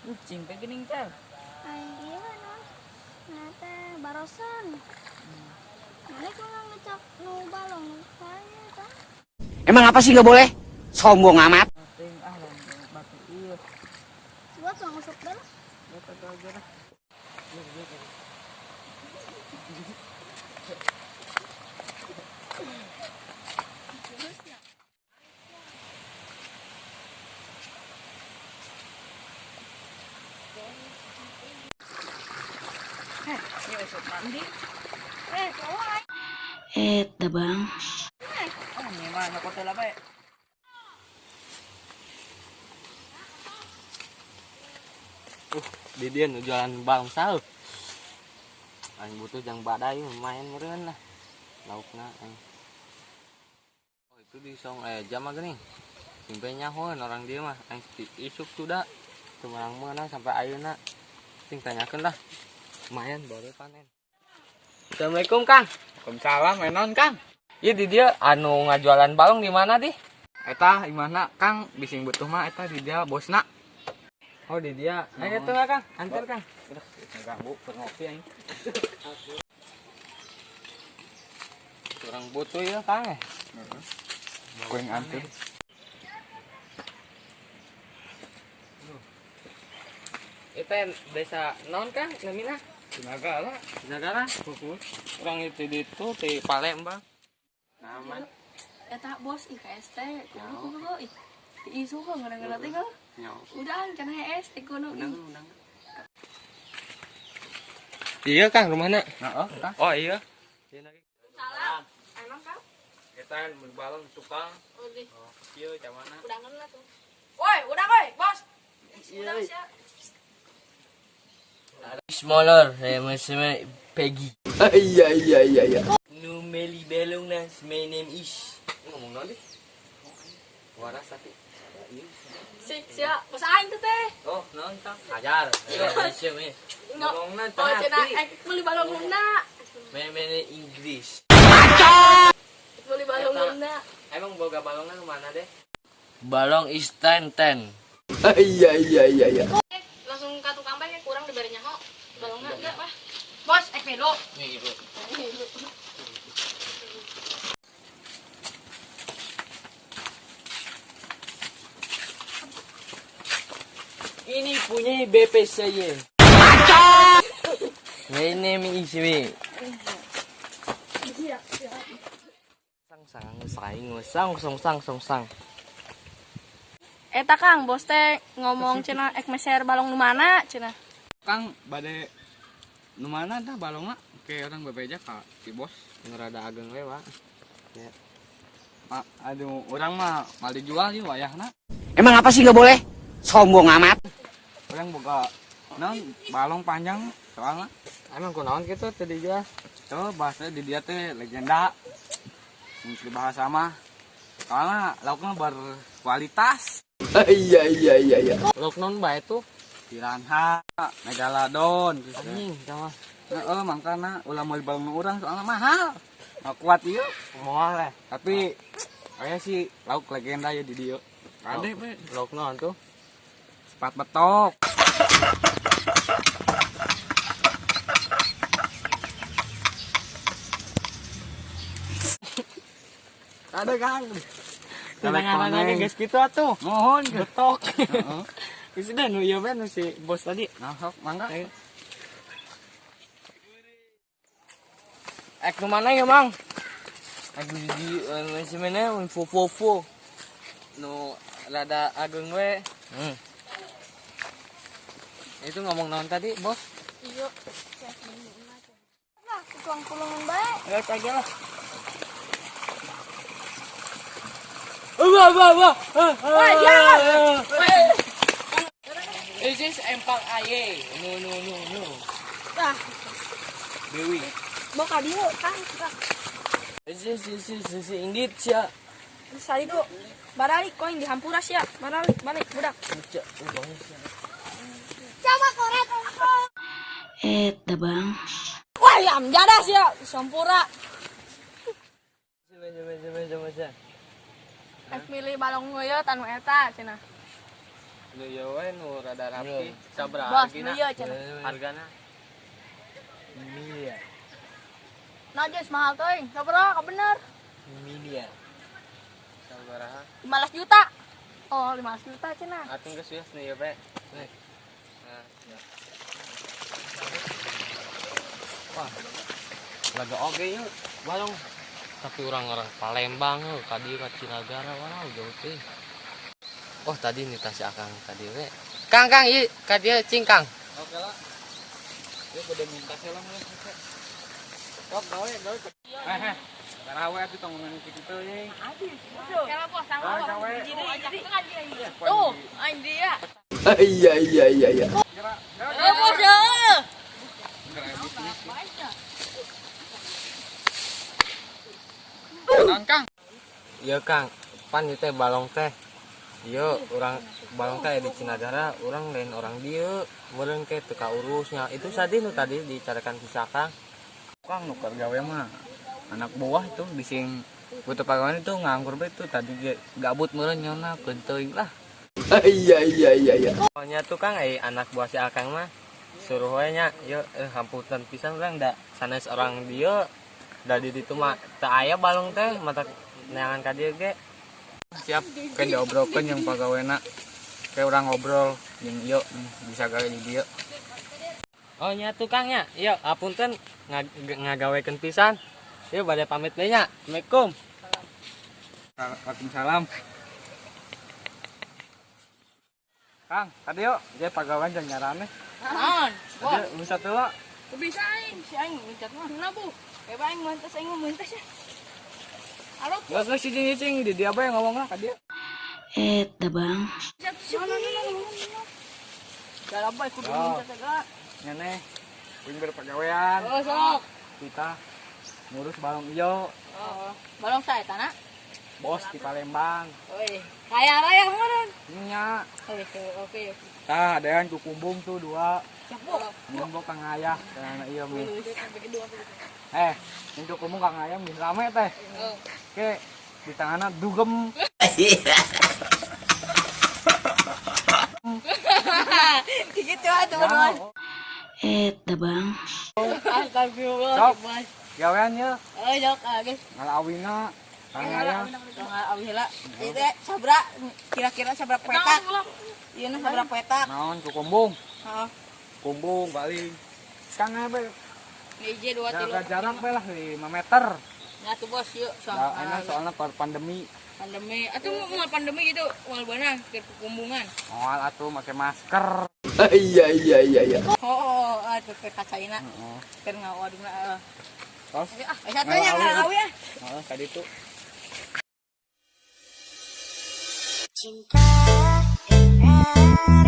Cing pe geuning teh. Aing ieu naon? Nah teh barosan. Mana kudu ngecap nu balong saya tah. Emang apa sih nggak boleh? Sombong amat. Ting ah lain batu ieu. Buat langsung usuk dah lah. Ya kata aja lah. Heh, ini usuk mandi. Eh, bawa aing. Eta bang. Oh, ini mah anak hotel apa ya? Di dia nu jualan balong saeuh. Aing butuh jang badai lumayan meureun lah. Laukna aing. Oh, itu di song jam mah geuning. Sing pe nyahoeun orang dia mah aing isuk sudah. Teu meunang-meunang sampai ayeuna. Sing tanyakeun lah. Lumayan baru panen. Assalamualaikum Kang. Waalaikumsalam, menon Kang. Iya di dia anu ngajualan balong di mana di? Eta imahna Kang bising butuh mah eta di dia bosna. Oh di dia. Ayo tuh Kang, antar Kang. Ganggu keur ngopi aing. Kurang butuh ya Kang. Eh. Ku yang anter. Itu desa naon Kang namina? Nagara. Nagara. Orang itu di itu di Palembang. Nama Eta bos IKS teh kudu kudu ih. Isu kok ngeunah-ngeunah teh kok. Udah can HS teh kudu ih. Iya Kang rumahnya. Heeh, Kang. Oh iya. Salam. Emang Kang? Kita balong tukang. Oh, di. Iya camana. Udangan lah tuh. Woi, udah woi, bos. Udah siap. Smaller, sama Peggy. Iya. Numeli belong na, my name is. Ngomong naon di? Waras tapi. Sik, siap. Bos aing tuh teh. Oh, naon Kang? Ajar. Indonesia, me. Ngomongna Oh, cenah meuli balong luna. Me me Inggris. Meuli balong luna. Emang boga balongnya kemana deh? Balong is ten ten. Iya. Langsung ka tukang bae kurang diberi nyaho. Balongna enggak, Pak. Bos, ek melo. Nih, ibu. Ini punya BP saya. My name is me. Sang sang sang sang sang sang sang sang. Eta Kang, bos teh ngomong cenah ek meser balong nu mana cenah. Kang bade nu mana tah balongna? Kayak orang bebeja ka si bos. Ngerada ageng we, Pak. Ma, aduh urang mah mal dijual ieu wayahna. Emang apa sih nggak boleh? Sombong amat. Urang boga naon balong panjang soalna. Emang kunaon kitu teu dijual? Tuh bahasa di dia teh legenda. Mungkin bahasa mah soalna laukna berkualitas. Iya. Lauk naon bae tuh? Piranha, megalodon, Anjing, sama. Heeh, mangkana ulah meuli balong urang soalna mahal. Nggak kuat ieu. Moal eh. Tapi aya sih lauk legenda ya di dieu. Ade we, Lauk naon tuh? sepat betok. Ada Kang. Tenang-tenang guys gitu atuh. Mohon Betok. Heeh. Geus dah nu ieu bae nu si bos tadi. Nah, sok mangga. Ek nu mana ya, Mang? Aku di mana fo fo. Nu rada ageng we. Itu ngomong naon tadi, Bos? Iya. Nah, tuang pulungan bae. Geus aja lah. Wah, wah, wah. Wah, ya. This is empang aye. No, no, no, no. Tah, Dewi. bawa ka dieu, Kang. Tah. This is indit sia. Sari tuh. Baralik koin dihampura sia. Baralik, balik budak. Coba koret. Eta bang. Wah, yam jadah sia. Sampura. Coba. Ek milih balong nu ieu tanu eta cenah. Nu ieu we nu rada rapi. Sabaraha Bos, hargana? nu ieu cenah. Hargana? Miliar. Nah, geus mahal teuing. Sabaraha ka bener? Miliar. Sabaraha? 15 juta. Oh, 15 juta cenah. Atuh geus geus nu ieu we. Nih. Nah, ya. Wah. Laga oge yeuh, balong. Tapi orang-orang Palembang heuh ka dieu ka Cinagara wow jauh teh. Oh, tadi nih tas Akang tadi we. Kang, Kang, ieu ka dieu cing Kang. Oke lah. Dia kudu minta sih lah mulai. Sok gawe gawe. Eh, karawe atuh tong ngomongin kitu ye. Kela bos, sama Gawe, bos. gawe. Tuh, aing dia. Iya iya iya iya. Eh, bos ya. Naon Kang? Iya Kang, pan ieu teh balong teh. Ieu urang balong teh di Cinagara, urang lain orang dieu, meureun ke teu kaurusnya. Itu sadi nu tadi dicarakan ku Kang. Kang nu keur gawe mah anak buah itu bising butuh pagawean itu nganggur bae itu tadi ge gabut meureun nyona keunteuing lah. Iya iya iya iya. Pokoknya tuh Kang, anak buah si Akang mah suruh we nya, ieu hampunten pisan urang da sanes orang dieu. Da di ditu mah teu aya balong teh mata neangan ka dieu ge. Siap, kan diobrolkeun jeung pagawena. Kayak orang ngobrol jeung ieu bisa gawe di dieu. Oh nya tuh Kang nya, ieu apunten ngagawekeun pisan. Ieu bade pamit deui nya. Assalamualaikum. Waalaikumsalam. Kang, tadi yuk, dia pagawean jeung nyarane. Naon? Tadi bisa tuh lah. Teu bisa aing, si aing minta mah. Nah, Bu. Kayak aing mentas aing mah mentas ya. Halo, Gak gak sih cing di dia apa yang ngomong lah ke dia. Eh, dah bang. siap siap. Gak apa kudu Oh. minta teh gak. Nyane, wing berpagawean. Oh, sok. Kita ngurus balong ijo, Oh, balong saya tanah. bos di Palembang. Oi, kaya raya meureun. Nya, Oke, oke. tah ada yang kukumbung tuh dua. Siap, Bu. Ngumbung kang ayah, kang anak iya mi. Eh, ini kukumbung kang ayah mi rame teh. Oke, di tangannya dugem. Gitu atuh teman. Eh, dah bang. Astagfirullah. Sok. Gawean ya, Eh, jok, guys. ngalawina kang ayah. Tong awi heula. Ieu teh sabra kira-kira sabra petak. Ieu na sabra petak. Naon kukumbung? Heeh. Kumbung paling. Kang ayah be, Hiji, dua, tilu. jaga jarak be lah 5 meter. Nah, tuh bos, yuk. Soal Ya, enak soalnya pandemi. Pandemi. Atau mau pandemi gitu, mau beunang ke kukumbungan. Moal atuh make masker. Iya iya iya iya. Oh, atuh ke kacaina. Heeh. Keur ngawadungna heeh. Tos. Ah, satunya ngalawi ah. Heeh, tadi tuh. Cinta dengar.